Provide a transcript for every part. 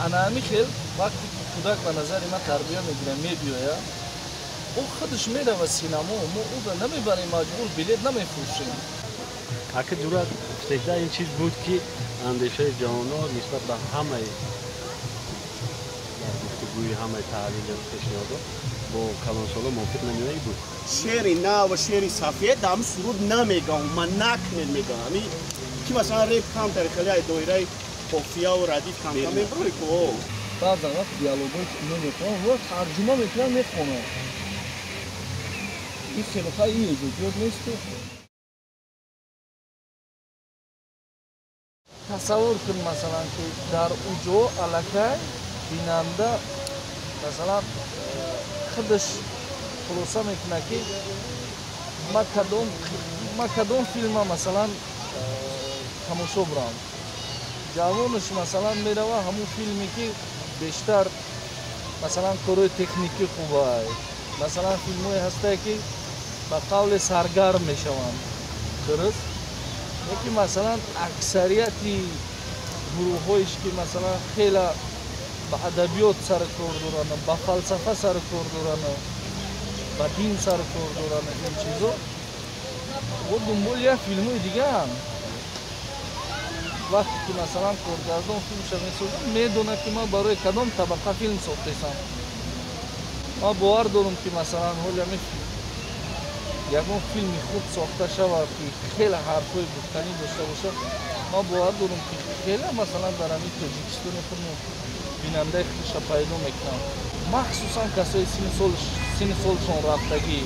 Ана ҳамин хел вақте ки кӯдак ба назари ман тарбия мегирад, мебиёяд, ӯ худаш мерава синамо, мо ӯро намебарем, маҷбур билет намефурӯшем. Ака ҷуръат всегда ин чиз буд, ки андешаи ҷавонон нисбат ба ҳамаи дар гуфтугӯи ҳамаи таҳлили пешниҳодо бо калонсоло мувофиқ намеои буд. Шери нав ва шери сафед дар ҳамин суруд намегам, ман накунед мегам. Ҳамин ки масалан реп камтар хеле ай доираи қофияву радиф камтар мебурӣ ку. Баъзан вақт диалогҳое ки ино мехонанд, ва тарҷума мекунанд, мехонанд. Ин хеле хай ин эҷодиёт нест. Тасаввур кун, масалан, ки дар уҷо аллакай бинанда, масалан, худаш хулоса мекунад, ки ма кадом филма, масалан, тамошо бурам. Ҷавонаш, масалан, мерава ҳамун филме, ки бештар, масалан, корҳои техникӣ хубай, масалан, филмҳое ҳастае, ки ба қавле саргарм мешаванд, дуруст? Лекин, масалан, аксарияти гурӯҳҳоеш, ки, масалан, хела ба адабиёт сару кор доранд, ба фалсафа сару кор доранд, ба дин сару кор доранд, ин чизо о дунболи як филмҳои дигаанд. Вақте ки, масалан, коргардон филмша месозад, медонад, ки ман барои кадом табақа филм сохтесам. Ман бовар дорам, ки, масалан, ҳоли ҳамин ягон филми хуб сохта шавад, ки хеле ҳарфҳои гуфтанӣ дошта бошад, ман бовар дорам, ки хеле, масалан, дар ҳамин Тоҷикистони худмон бинандаи худша пайдо мекунанд, махсусан касои синни солшон рафтагӣ,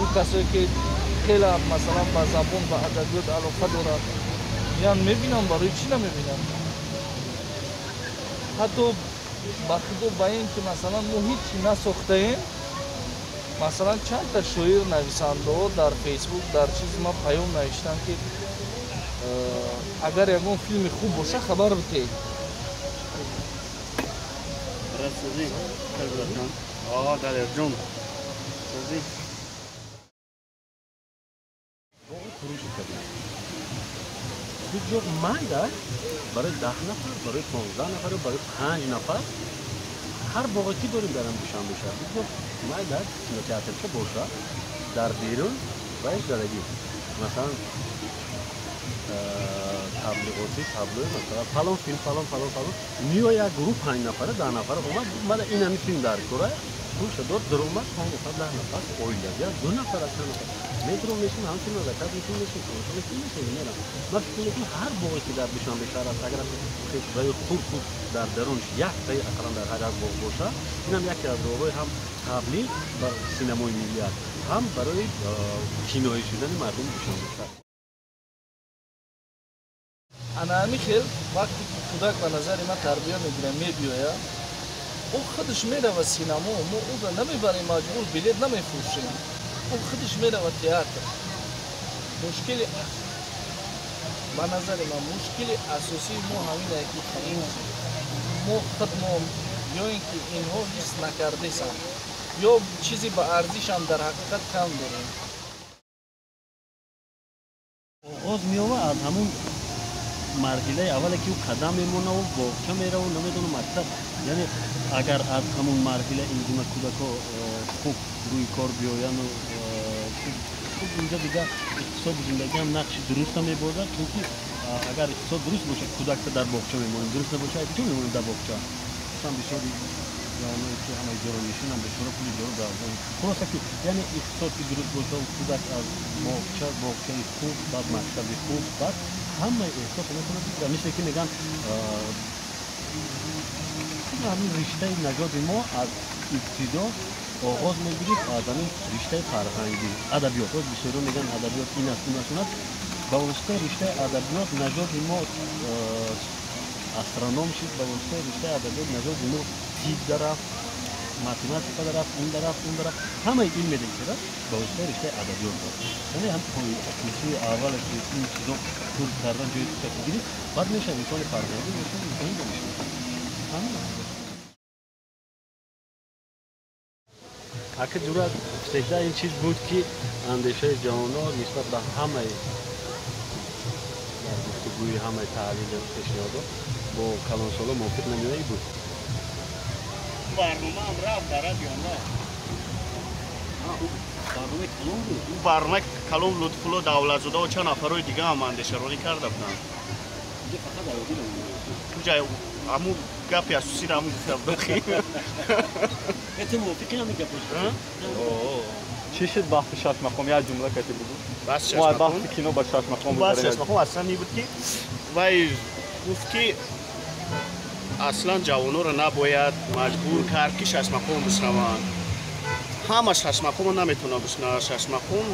ӯ касое, ки хеле, масалан, ба забон, ба адабиёт алоқа дорад, меян мебинам. Барои чӣ намебинам? Ҳатто ба худо, ба ин ки, масалан, мо ҳеҷ насохтаем, масалан, чандта шоир, нависандаҳо дар Фейсбук, дар чизи ман паём навиштанд, ки агар ягон филми хуб боша, хабар битед. Далерҷон, фурӯши кардем ҷо майда барои 10 нафар, барои 15 нафар, барои панҷ нафар. Ҳар боғе ки дорем дар Душанбе шаҳр, бигзор майда кинотеатрча боша, дар берун вайш задагӣ, масалан, таблиғотӣ таблои, масалан, фалон филм, фалон, фалон, фалон. Миё як гурӯҳ панҷ нафара, 10 нафара омад, мада ин ҳами филм дар кора, пулша дод, даромад. Панҷ нафар, 10 нафар, оилавия, ду нафар, се нафар метро мешин, ҳам филм заказ мекунем, мешин, тамошо мекунем, мешин, мерам. Ман фикр мекунам, ҳар боғе ки дар Душанбе шаҳр аст, агар ваё хурд хурд дар дарунш яктаи ақаллан дар ҳар як боғ боша, инам яке аз роҳҳои ҳам таблиғ ба синамои миллӣ аст, ҳам барои киноӣ шудани мардуми Душанбе шаҳр. Ана ҳамин хел вақте ки кӯдак ба назари ман тарбия мегирад, мебиёяд, ӯ худаш мерава синамо, мо ӯро намебарем, маҷбур билет намефурӯшем, ӯ худаш мерава театр. Мушкили, ба назари ман, мушкили асосии мо ҳамин, ки мо худмон ё ин ки инҳо ҳис накардесанд, ё чизе ба арзишам дар ҳақиқат кам дорем. Оғоз меёвад аз ҳамун марҳилаи аввале, ки ӯ қадам мемонаву боғча мераву, намедонам, мактаб. Яъне агар аз ҳамун марҳила ин гуна кӯдакҳо хуб рӯи кор биёяну хуб, инҷа дигар иқтисоди зиндагиам нақши дуруста мебозад, чунки агар иқтисод дуруст бошад, кӯдакта дар боғча мемонем, дуруст набошад, куҷо мемонем дар боғча? Хусусан бисёри ҷавоное, ки ҳама иҷоранишинам, бечора пули иҷора дар. Хулоса, ки яъне иқтисод ки дуруст боша, кӯдак аз боғча, боғчаи хуб, баъд мактаби хуб, баъд ҳамаи эҳсос метавонад, мисле ки мегӯянд, ҳамин риштаи наҷоти мо аз ибтидо оғоз мегирифт аз ҳамин риштаи фарҳангӣ, адабиёт. Боз бисёриҳо мегӯянд, адабиёт ин аст, ин аст, он аст. Ба воситаи риштаи адабиёт наҷоти мо астроном шид, ба воситаи риштаи адабиёт наҷоти мо тиб дарафт, математика дарафт, ин дарафт, он дарафт, ҳамаи илме ки рафт, ба воситаи риштаи адабиёт рафт. Яъне ҳам курсии аввале, ки ин чизо кур кардан ҷои худша гирифт, баъд мешавад инсони фарҳангӣ, мешавад инсони донишманд. Ҳамин аст. Ака ҷуръат всегда ин чиз буд, ки андешаи ҷавонон нисбат ба ҳамаи дар гуфтугӯи ҳамаи таҳлили пешниҳодо Бо калонсоло мувофиқ намеояд буд. Барнома ҳам рафт дар радио на. Барномаи калон буд. Ӯ барномаи калон Лутфулло Давлатзода ва чанд нафарҳои дига ҳам андешаронӣ карда буданд. Инҷа фақат Аёдил Куҷа ҳамун гапи асосиро ҳамун гуфта будам. Ту мувофиқи ҳамин гапо? Чӣ шуд баҳси шашмақом? Як ҷумла кати бугӯ. Баҳси Мо баҳси кино ба шашмақом баҳси шашмақом аслан ин буд ки вай гуфт ки аслан ҷавононро набояд маҷбур кард ки шашмақом бишнаванд. Ҳама шашмақомро наметавонад бишнавад. Шашмақом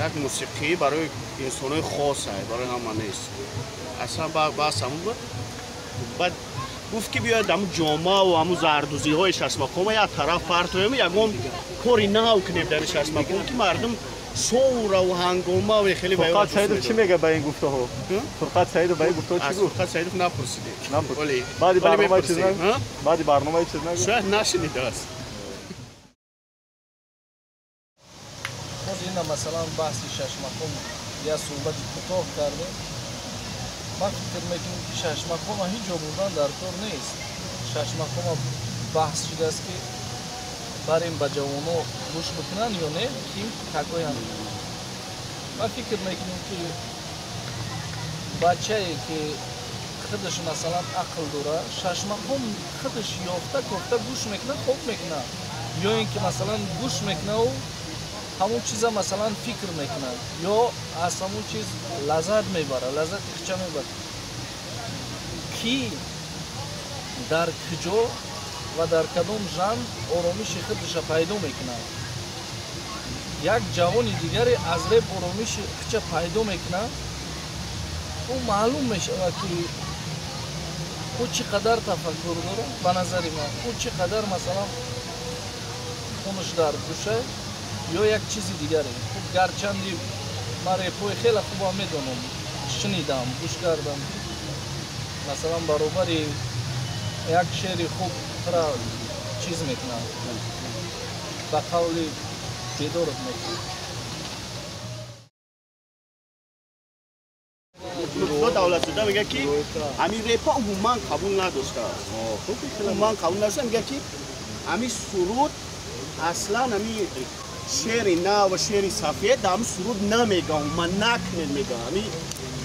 як мусиқӣ барои инсонҳои хос ай, барои ҳама нест. Аслан баҳс ҳамун буд. Баъд гуфт ки биёяд ҳамун ҷомаву ҳамун зардузиҳои шашмақома як тараф партоем, ягон кори нав кунем дар шашмақом ки мардум шовраву ҳангомаву хеле. Фурқат Саидов чӣ мегӯяд ба ин гуфтаҳо? Фурқат Саидов ба ин гуфтаҳо чӣ гуфт? Аз Фурқат Саидов напурсидем. Баъди барномаи чиз нагуфт? Баъди барномаи чиз нагуфт? Шояд нашунидааст. Боз ина масалан баҳси шашмақом як суҳбати кӯтоҳ кардем. Ман фикр мекунам ки шашмақома ҳеҷ ҷо бурдан дар кор нест. Шашмақома баҳс шудааст ки барем ба ҷавоно гӯш бикунанд ё не, ким какоянд. Ман фикр мекунам ки бачае ки худаш масалан ақл дорад, шашмақом худаш ёфта кофта гӯш мекунад, хоб мекунад. Ё ин ки масалан гӯш мекунаву ҳамон чиза масалан фикр мекунад, ё аз ҳамон чиз лаззат мебарад, лаззати хича мебарад. Ки дар куҷо ва дар кадом жанр оромиши худша пайдо мекунад. Як ҷавони дигаре аз реп оромиши хича пайдо мекунад, ӯ маълум мешавад ки ӯ чӣ қадар тафаккур дорад. Ба назари ман ӯ чӣ қадар масалан хунаш дар гӯша ё як чизи дигаре. Хуб, гарчанди ман репҳои хеле хубам медонам, шунидам, гӯш кардам, масалан баробари як шеъри хуб тура чиз мекунад, ба қавли бедорат мекунад. Лутфулло Давлатзода мегӯяд ки ҳамин репа умуман қабул надоштааст. Умуман қабул надошта. Мегӯяд ки ҳамин суруд аслан ҳамин шеъри нав ва шеъри сафед дар ҳамин суруд намегӯяд, умуман накунед мегӯяд. Ҳамин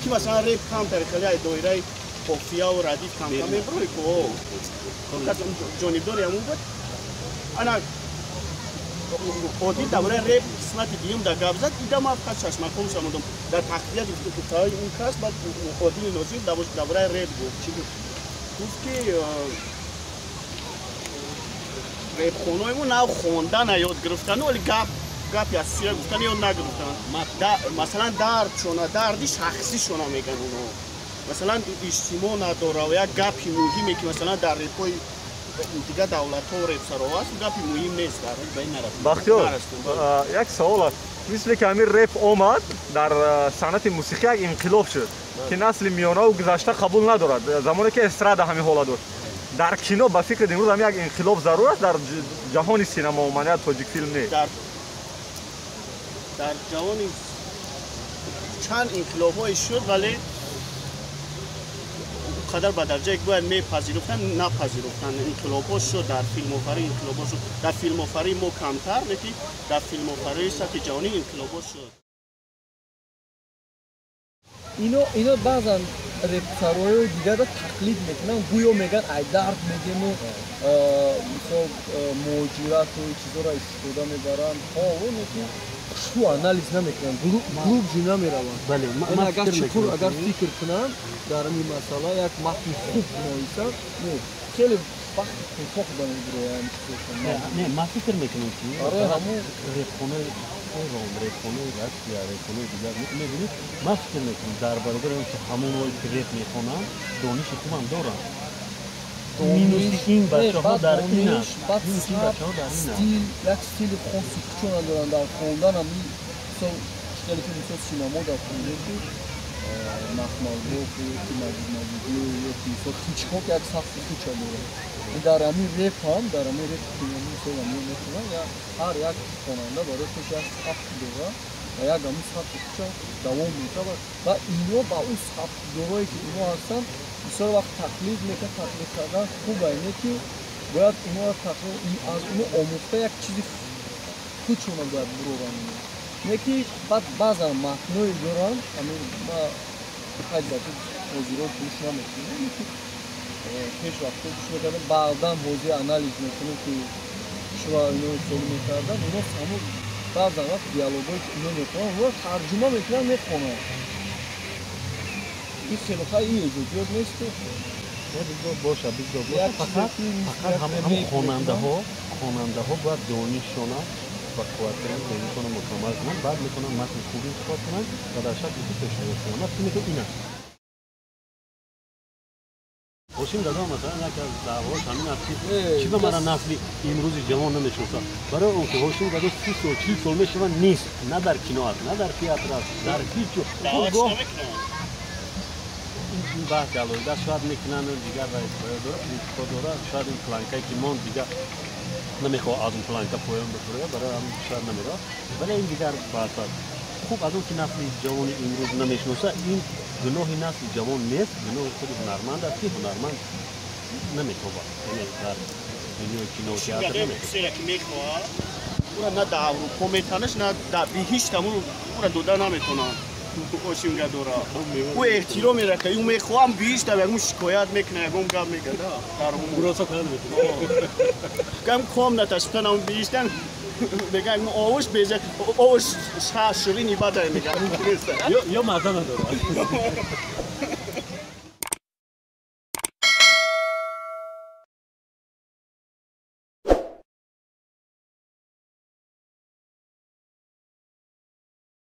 ки масалан реп камтар хеле ай доираи қофияву радиф камтар мебурӯй ку ҷонибдори ҳамун буд. Ана Одил дар бораи реп қисмати дуюм дар гап зад, ида ман фақат шашмақом шамудам. Дар тақвияти гуфтаҳои он кас баъд Одили Нозир дар бораи реп гуфт. Чӣ гуфт? Гуфт ки репхонаҳои мо нав хондана ёд гирифтану, вале гапи асосиро гуфтан ёд нагирифтанд. Масалан дардшона, дарди шахсишона мегӯянд онҳо. Масалан иҷтимоъ надора ва як гапи муҳиме ки масалан дар репҳои дигар давлатҳо репсаро аст, гапи муҳим нест. Бахтиёр, як савол аст. Мисле ки ҳамин реп омад, дар санъати мусиқӣ як инқилоб шуд ки насли миёнаву гузашта қабул надорад. Замоне ки эстрада ҳамин ҳолат дошт. Дар кино ба фикри имрӯз ҳам як инқилоб зарур аст дар ҷаҳони синема умуман тоҷикфилм не? Дар ҷаҳони чанд инқилобҳое шуд, вале қадар ба дарҷае ки бояд мепазируфтанд, напазируфтанд. Инқилобҳо шуд дар филмофарӣ, инқилобҳо шуд дар филмофарии мо камтар, лекин дар филмофарии сатҳи ҷаҳонӣ инқилобҳо шуд. Ино баъзан репсарои дигарро тақлид мекунанд, гӯё мегӯянд ай дард мегему мисол муҳоҷирату чизоро истифода мебаранд. Оне ки шу анализ намекунанд, глубже намераванд. Агар чуқур агар фикр кунанд дар ин масъала, як матни хуб нависанд, хеле вақти кӯтоҳ ба мебироянд. Не, ман фикр мекунам ки репхонаи Эрон, репхонаи Россия, репхонаи дигар мебинед, ман фикр мекунам дар баробари он ки ҳамонҳое ки реп мехонанд, дониши хубам доранд. Минуси ин бачаҳо дар ин аст. Минуси ин бачаҳо дар ин аст. Як стили хоси худшона доранд дар хондан. Мисол хеле ки мисол синамо дар хондем ки Махмалбоф ёки Маҷид Маҷидӣ ёки мисол Хичкок як сахти худша дорад. Дар ҳамин реп ҳам, дар ҳамин реп мисол ҳамин мехонанд, ҳар як хонанда барои худ як сабк дорад. Ва як ҳамун сабти худша давом метавад ва ино ба ӯ сабтдорое ки ино ҳастанд, бисёр вақт тақлид мекунад. Тақлид кардан хуб не, ки бояд инора аз ино омӯхта, як чизи худшона бояд буроранд. Не ки баъд баъзан матное доранд, ҳамин ма хайзати ҳозиро гӯш намекунем, ки пеш вақто гӯш мекардем, баъдан ҳозир анализ мекунем, ки чура ино хеле мекарданд. Ино ҳамун баъзан вақт диалогое ки ино мехонанд, онро тарҷума мекунанд, мехонанд. Ин хеле хай, ин эҷодиёт нест. Бигзор боша, бигзор боша, фақат ҳамон хонандаҳо бояд донишшона ва қувват кунанд, зеҳншона мукаммал кунанд, баъд метавонанд матни хуб интихоб кунанд ва дар шакли хуб пешниҳод кунанд. Ман фикр мекунам, ин аст. Ҳошим Дадо, масалан, яке аз даъвош ҳамин аст, ки чӣ ба мара насли имрӯзи ҷавон намешиносад. Барои он ки Ҳошим Дадо 30 сол, 40 сол мешавад, нест, на дар кино аст, на дар театр аст, дар ҳеҷ ҷо. Гоҳ ин баҳси алоҳида, шояд мекунанд, дигар дорад, принсипҳо дорад. Шояд ин планкае ки монд, дигар намехоҳад аз он планка поён бифурӯяд, барои ҳам шояд намеравад, вале ин дигар баҳс аст. Хуб, аз он ки насли ҷавони имрӯз намешиносад, ин гуноҳи насли ҷавон нест, гуноҳи худи ҳунарманд аст, ки ҳунарманд наметобад, яъне дар дунёи кино, театр. Мехоҳад, ура на дар Аврупо метанаш, на дар биҳишт ура дода наметонанд. Ошимга дора, ӯ эҳтиром мерака, ӯ мехоҳам биҳишта, ягон шикоят мекуна, ягон гап мегада. Гам комнаташ танам биҳиштан меган, овош беза, овош ширини бадай меган. Ё маза надорад.